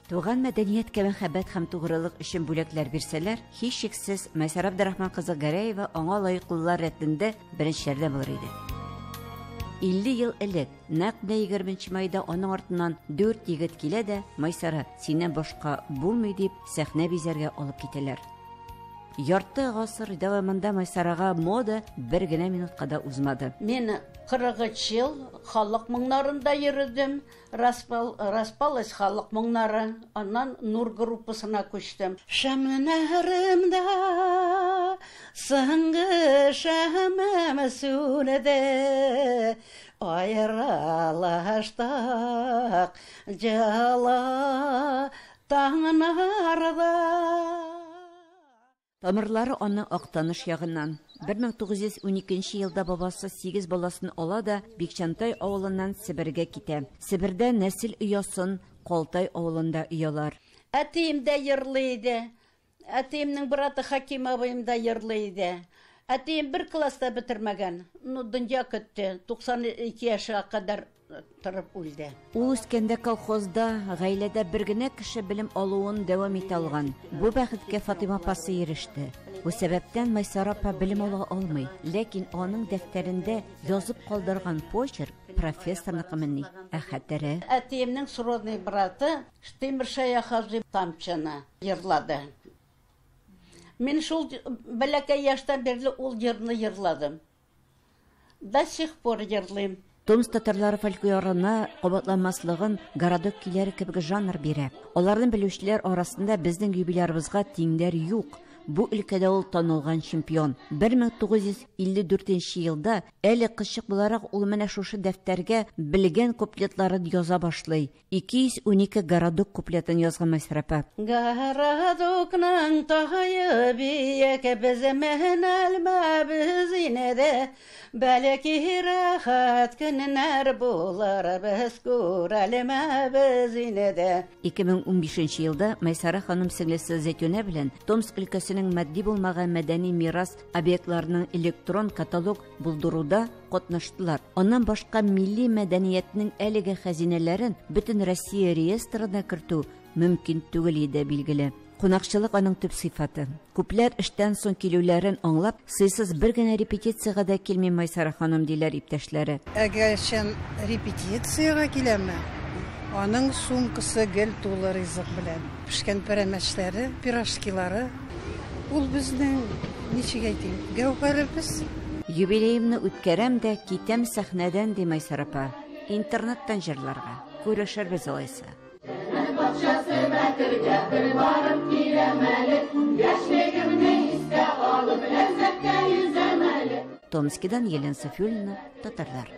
Туган мәдәнияткә мәхәббәт һәм тугрылык өчен бүләкләр бирсәләр, һичшиксез, Мәйсәрә Абдрахман кызы Гәрәева аңа лаеклылар рәтендә беренчеләрдән булыр иде. 50 ел элек, нәкъ менә 20 майда аның артыннан дүрт егет килә дә, Майсара, синнән башка булмый дип, сәхнә бизәргә алып китәләр. Ярты гасыр дәвамында Майсарага мода бер генә минутка да узмады. Мин 43 ел халык моңнарында йөрдем. Распал, распалась халык моңнары. Аннан Нур группасына күчтем. Шәмнәремдә соңгы шәмем сүнде. Аерылыштык җылы таңнарда. Тамырлары аның Актаныш ягыннан. 1912 елда бабасы сигез баласын ала да Бикчәнтай авылыннан Себергә китә. Себердә нәсел оясын Калтай авылында өялар. Әтием дә йырлый иде. Әтиемнең браты Хаким абыем да йырлый иде. Әтием бер класс та бетермәгән. Ну, дөнья көтте. 92 яшькә кадәр торып үлде. Ул үскәндә колхозда, гаиләдә бер генә кеше белем алуын дәвам итә алган. Бу бәхеткә Фатыйма апасы иреште. Бу сәбәптән Майсара апа белем ала алмый, ләкин аның дәфтәрендә язып калдырган почерк профессорныкымыни, ә хәтере. Әтиемнең сродный браты Тимершәях абзый Тамчыны йырлады. Мин шул бәләкәй яшьтән бирле ул йырны йырладым. До сих пор йырлыйм. Томск татарлары фольклорына кабатланмаслыгын городок көйләре кебек жанр бирә. Аларны белүчеләр арасында безнең юбилярыбызга тиңнәр юк. Бу өлкәдә ул танылган чемпион. 1954 елда әле кызчык буларак ул менә шушы дәфтәргә белгән куплетларын яза башлый. 212 городок куплетын язган Майсара апа. Городокның тае биек, без менәлмәбез инде. Бәлки рәхәт көннәр булыр, без күрәлмәбез инде. 2015 елда Майсара ханым сеңлесе Зәйтүнә белән Томск өлкәсенең матди булмаган мәдәни мирас объектларының электрон каталог булдыруда катнаштылар. Аннан башка милли мәдәниятнең әлеге хәзинәләрен бөтен Россия реестрына кертү мөмкин түгел иде, билгеле. Кунакчылык аның төп сыйфаты. Күпләр эштән соң килүләрен аңлап, сыйсыз бер генә репетициягә дә килми Майсара ханым, диләр иптәшләре. Әгәр чын репетициягә киләме, аның сумкасы гел тулы ризык белән. Пешкән пәрәмәчләре, пирожкилары. Ул безнең, ничек әйтим, гәүһәребез. Юбилеемны үткәрәм дә китәм сәхнәдән, ди Майсара апа. Интернеттан җырларга. Күрешербез алайса. Патшасы Бәкергә бер барып киләм әле, яшьлегемне искә алып, ләззәткә йөзәм әле. Томскидан Елена Софиуллина, Татарлар.